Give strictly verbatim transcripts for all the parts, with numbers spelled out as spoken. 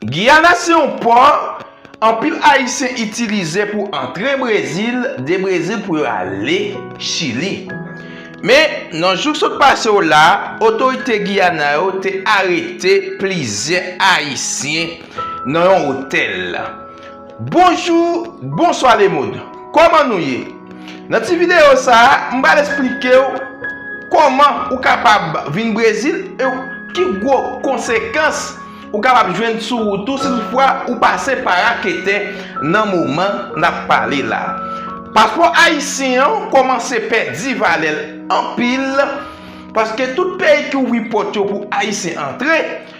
Giyana se yon pò anpil Ayisyen itilize pou antre Brezil, de Brezil pou yo ale Chili. Men, nan jou k sot pase yo la, otorite Giyana yo te arete plizyè Ayisyen nan yon otèl. Bonjou, bonswa lemonn. Kòman nou ye? Nan ti videyo sa a, m pral esplike w kòman ou kapab vin Brezil e ki gwo konsekans ou kapab jwenn sou wout ou si toutfwa ou pase pa raketè nan moman n ap pale la. Paspò ayisyen an kòmanse pèdi valè l anpil, paske tout peyi ki ouvri pòt yo pou Ayisyen antre,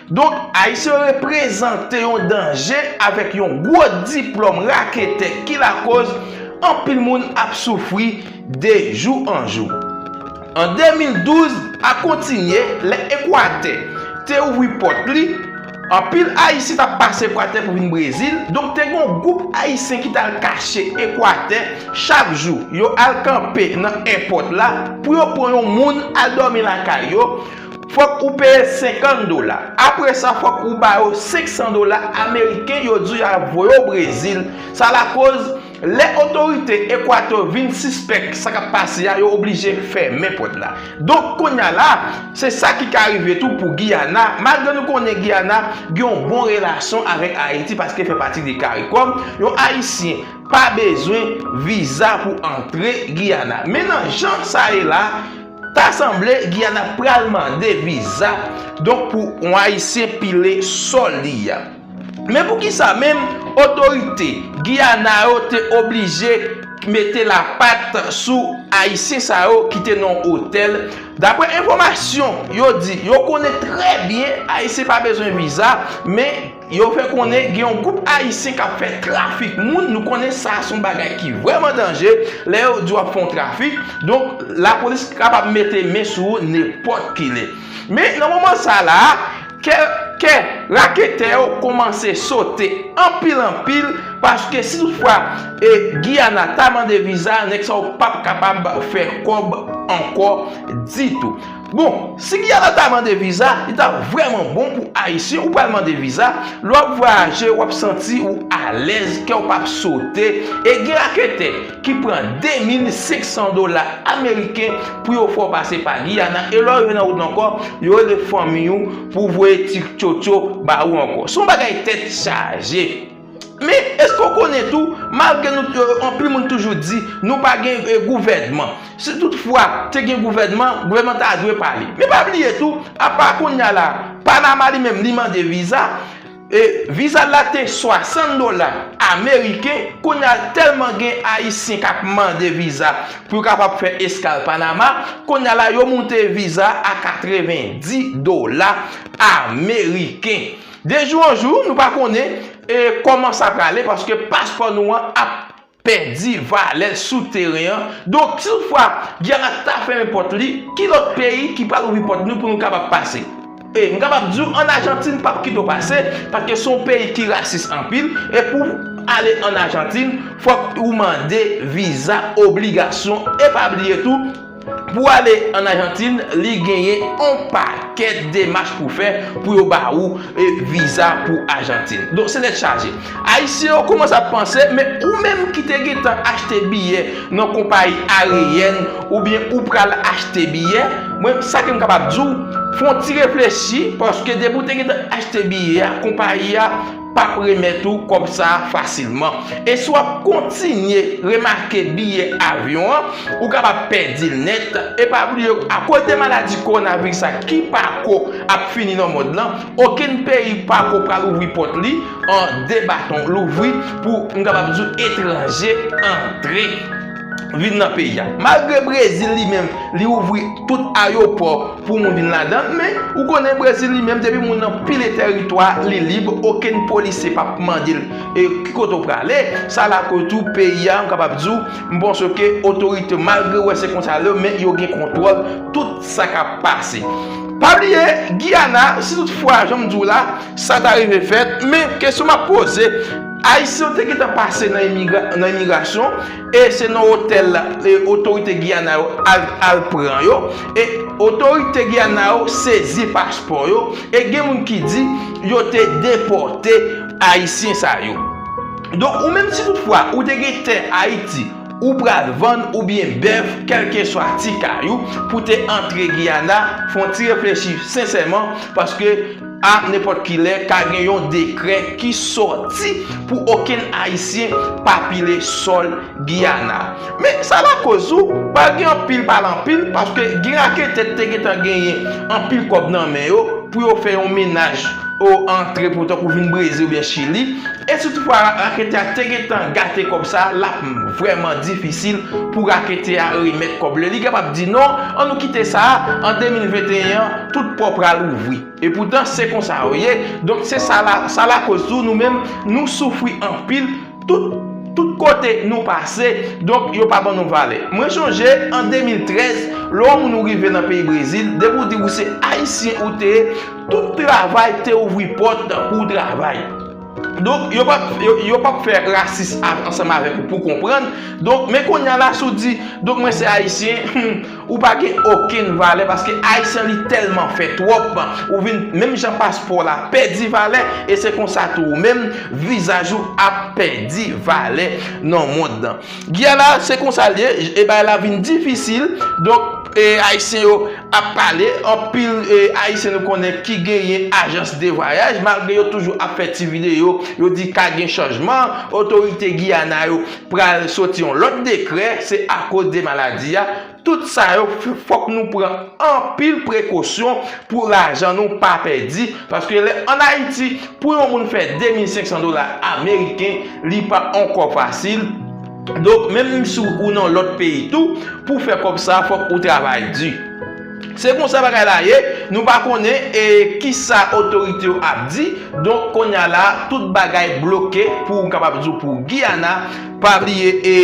donk, Ayisyen yo reprezante yon danje avèk yon gwo diplòm raketè ki lakoz anpil moun ap soufri de jou an jou. An de mil douz a kontinye, lè Ekwatè te ouvri pòt li, anpil Ayisyen t ap pase Ekwatè pou vin Brezil, donk te gen yon gwoup Ayisyen ki t al kache Ekwatè chak jou. Yo al kanpe nan èpòt la pou yo pran yon moun al dòmi lakay yo. Fòk ou peye senkant dola. Apre sa, fòk ou ba yo senk san dola ameriken, yo di w y a voye w Brezil. Sa lakoz, lè otorite Ekwatè vin sispèk sa k ap pase a, yo oblije fèmen pòt la. Donk, kounye a la, se sa ki ka rive tou pou Giyana. Malgre nou konnen Giyana gen yon bon relasyon avèk Ayiti paske fè pati de Karikòm, yon Ayisyen pa bezwen viza pou antre Giyana. Men nan jan sa ye la, ta sanble Giyana pral mande viza, donk pou yon Ayisyen pile sòl li a. Men poukisa menm otorite Giyana yo te oblije mete lapat sou Ayisyen sa yo ki te nan otèl? Daprè enfòmasyon yo di, yo konnen trè byen Ayisyen pa bezwen viza, men yo fè konnen gen yon gwoup Ayisyen k ap fè trafik moun. Nou konnen sa se yon bagay ki vrèman danje. Lè yo di w ap fè yon trafik, donk lapolis kapab mete men sou ou nenpòt ki lè. Men nan moman sa la, kè, kè raketè yo kòmanse sote anpil anpil, paske si toutfwa e Giyana ta mande viza, nèg sa yo p ap kapab fè kòb ankò ditou. Bon, si Giyana ta mande viza, li ta vrèman bon pou Ayisyen. Ou pral mande viza, lè w ap vwayaje, w ap santi ou alèz, kè w p ap sote. E gen raketè ki pran de mil senk san dola ameriken pou yo fè w pase pa Giyana. E lè w rive nan wout ankò, yo rele fanmi w pou voye ti tchotcho ba ou ankò. Se yon bagay tèt chaje. Men, èske w konnen tou, malgre nou, anpil moun toujou di nou pa gen, e, gouvènman. Si toutfwa te gen gouvènman, gouvènman ta dwe pale. Men pa bliye tou, apa kounye a la, Panama li menm li mande viza, e viza l la te swasant dola ameriken, kounye a tèlman gen Ayisyen k ap mande viza pou yo kapab fè eskal Panama, kounye a la yo moute viza a katrevendi dola ameriken. De jou an jou, nou pa konnen, e, kòman sa prale, paske paspò nou an ap pèdi valè l sou teren an. Donk, si toutfwa Giyana ta fèmen pòt li, ki lòt peyi ki pral ouvri pòt nou pou nou kapab pase? E, m kapab di w, ann Ajantin p ap kite w pase, paske se yon peyi ki rasis anpil, e pou w ale ann Ajantin, fòk ou mande viza obligasyon. E pa bliye tou, pou w ale ann Ajantin, li genyen yon pakèt demach pou fè pou yo ba ou, e, viza pou Ajantin. Donk, se tèt chaje. Ayisyen yo kòmanse ap panse, men ou menm ki te gentan achte biyè nan konpayi aryèn, oubyen ou pral achte biyè, mwen, sa ke m kapab di w, fè yon ti reflechi, paske depi w te gentan achte biyè a, konpayi a p ap remèt ou kòb sa a fasilman. E si w ap kontinye remake biyè avyon an, ou kapab pèdi l nèt. E pa bliye, akoz de maladi kowonaviris la ki pako ap fini nan mond lan, okenn peyi pako pral ouvri pòt li an de baton louvri pou m kapab di w etranje antre vin nan peyi a. Malgre Brezil li menm, li ouvri tout ayewopò pou moun vin ladan l, men ou konnen Brezil li menm, depi moun nan pile tèritwa, li lib, okenn polisye p ap mande l, e, ki kote w prale. Sa lakoz tou peyi a, m kapab di w, m panse ke otorite, malgre w wè se konsa l ye, men yo gen kontwòl tout sa k ap pase. Pa bliye, Giyana, si toutfwa, jan m di w la, sa ta rive fèt, men kesyon m ap poze, Ayisyen yo te gentan pase nan imigra-, nan imigrasyon, e se nan otèl la, e otorite Giyana yo al, al pran yo, e otorite Giyana yo sezi paspò yo, e gen moun ki di yo te depòte Ayisyen sa yo. Donk, ou menm si toutfwa ou te gen tè Ayiti, ou pral vann oubyen bèf, kèlkeswa ti kay ou, pou te antre Giyana, fè yon ti reflechi sensèman, paske a nenpòt ki lè, ka gen yon dekrè ki sòti pou okenn Ayisyen pa pile sòl Giyana. Men sa lakoz ou pral gen anpil pale anpil, paske gen raketè te gentan genyen anpil kòb nan men yo pou yo fè yon menaj o antre pou tankou vin Brezil oubyen Chili. E si toutfwa raketè a te gentan gate kòb sa, l ap vrèman difisil pou raketè a remèt kòb li. Li kapab di non, an nou kite sa a, an de mil venteyen an, tout pò pral ouvri. Epoutan, se konsa yo ye. Donk, se sa la, sa lakoz tou, nou menm, nou soufri anpil. Tout, tout kote nou pase, donk, yo pa ban nou valè. Mwen chonje, an de mil trèz, lè yon moun ou rive nan peyi Brezil, depi w di ou se Ayisyen ou te ye, tout travay te ouvri pòt pou w travay. Donk, yo p ap, yo, yo p ap fè rasis a- ansanm avèk ou pou konprann. Donk, men kounye a la, si w di, donk, mwen se Ayisyen, ou pa gen okenn valè, paske Ayisyen li tèlman fè twòp, ou vin, menm jan paspò la pèdi valè, e se konsa tou ou menm, vizaj ou ap pèdi valè nan mond lan. Giyana, se konsa l ye, e bagay la vin difisil, donk, e, Ayisyen yo ap pale, anpil, e, Ayisyen nou konnen ki genyen ajans de vwayaj, malgre yo toujou ap fè ti videyo, yo di ka gen chanjman, otorite Giyana yo pral soti yon lòt dekrè, se akoz de maladi a. Tout sa yo, f- fòk nou pran anpil prekosyon pou lajan nou pa pèdi, paske lè ann Ayiti, pou yon moun fè de mil senk san dola ameriken, li pa ankò fasil. Donk, menm si ou nan lòt peyi tou, pou fè kòb sa, fòk ou travay di. Se konsa bagay la ye, nou pa konnen e kisa otorite yo ap di. Donk, kounye a la, tout bagay bloke pou w kapab di w pou Giyana. Pa bliye, e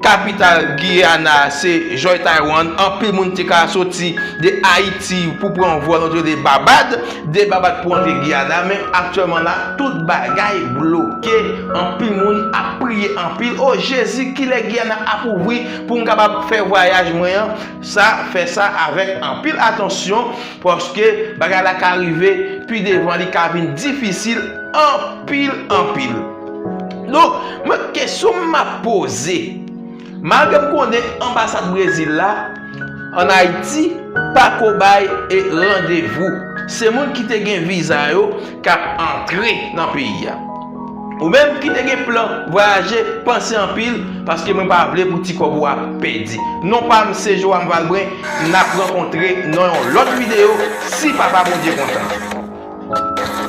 kapital Giyana se Joy Taiwan. Anpil moun te ka soti de Ayiti pou pran vòl antre de Babad, de Babad pou antre Giyana. Men aktyèlman la, tout bagay bloke. Anpil moun ap priye anpil. O Jezi, kilè Giyana ap ouvri pou m kapab fè vwayaj mwen an? Sa, fè sa avèk anpil atansyon, paske bagay la ka rive pi devan, li ka vin difisil anpil, anpil. Donk, mwen, kesyon m ap poze, malgre m konnen anbasad Brezil la ann Ayiti pa ko bay e randevou, se moun ki te gen viza yo k ap antre nan peyi a. Ou menm ki te gen plan vwayaje, panse anpil, paske mwen pa vle pou ti kòb ou a pèdi. Non pa m se Joam Valbrun, n ap rankontre nan yon lòt videyo, si Papa Bondye kontan.